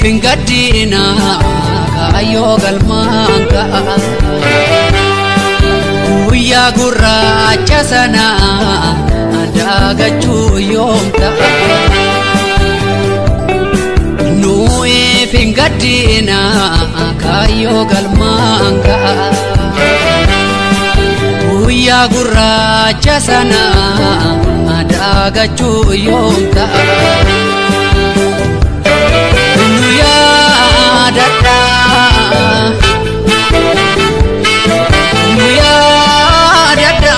Nuyiif hin gaddina, kaayyoo galmaan ga'a. Guyyaa gurraacha sana daagachuu yoom ta'a? Nuyiif hin gaddina, kaayyoo galmaan ga'a. Guyyaa gurraacha sana daagachuu yoom ta'a? Nu yaadadhaa, nu yaadadhaa.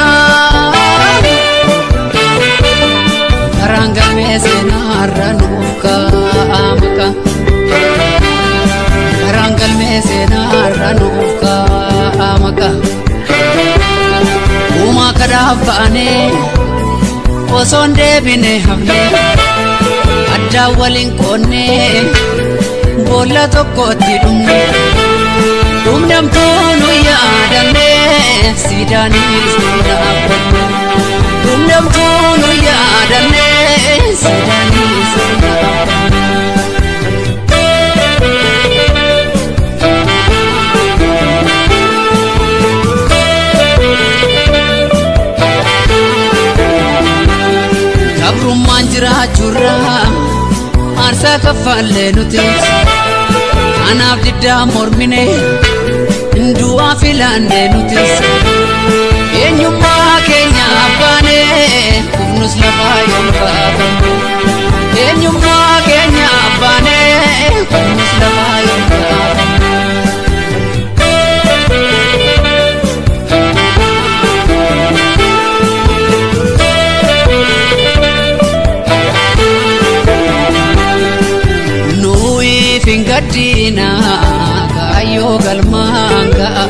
Karaan galmee seenaarra nuuf kaa'ama. Karaan galmee seenaarra nuuf kaa'ama. Uumaa kadhaaf ba'anee osoon deebine hafne, addaan waliin qoonnee boolla tokkotti dhumne. Dhumdamtuu nu yaadanne, siidaanis nu dhaabbanne. Dhumdamtuu nu yaadanne, siidaanis nu dhaabbanne. Gabrummaan jiraachuurraa aarsaa kaffallee nuti, kanaaf diddaa mormine, du'aa filanne nutis. Eenyummaa keenya baane, kufnus lafaa yoon kaafamne. Eenyummaa keenya baane, kufnus lafaa yoon kaafamne. Nuyiif hin gaddina, kaayyoo galmaan ga'a.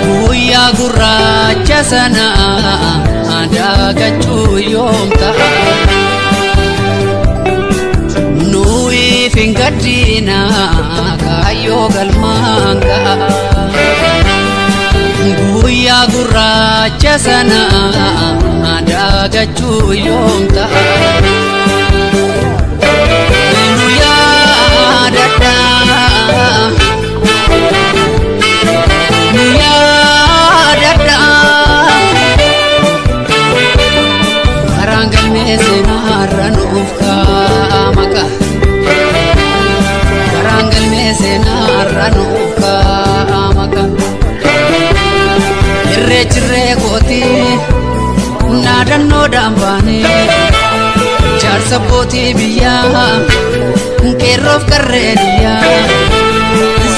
Guyyaa gurraacha sana daagachuu yoom ta'a? Nuyiif hin gaddina, kaayyoo galmaan ga'a. Guyyaa gurraacha sana daagachuu yoom ta'a? Nu yaadadhaa, nu yaadadhaa. Karaan galmee seenaarra nuuf kaa'ama. Karaan galmee seenaarra nuuf kaa'ama. Irreechirree kooti naadannoodhaan baanee, jaarsa abbootii biyyaa, qeerroof qarreeniyyaa,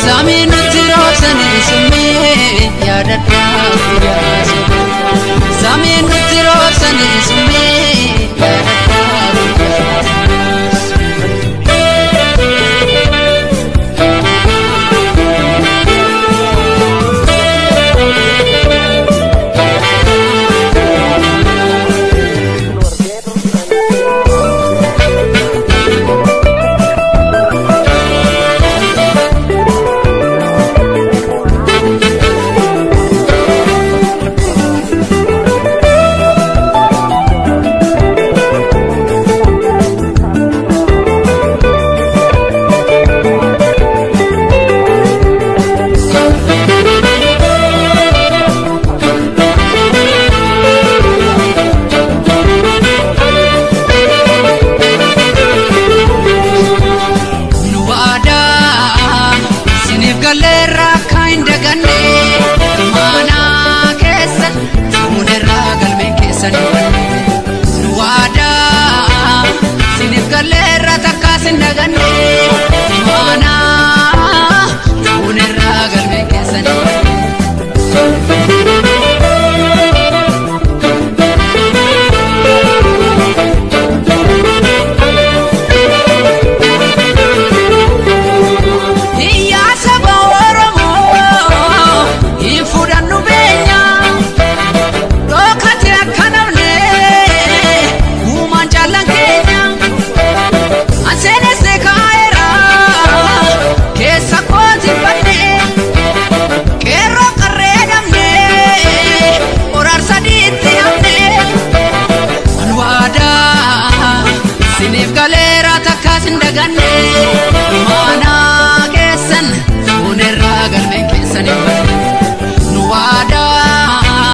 samii nutti roobsanii summii yaadadhaa guyyaa sun. Samii nutti roobsanii summii yaadadhaa guyyaa sun. Nu waadaa siniif galleerra akka hin daganne, maanaa keessa fuunerraa galmeen keessan hin banne. Nu waadaa siniif galleerra takkaas hin daganne.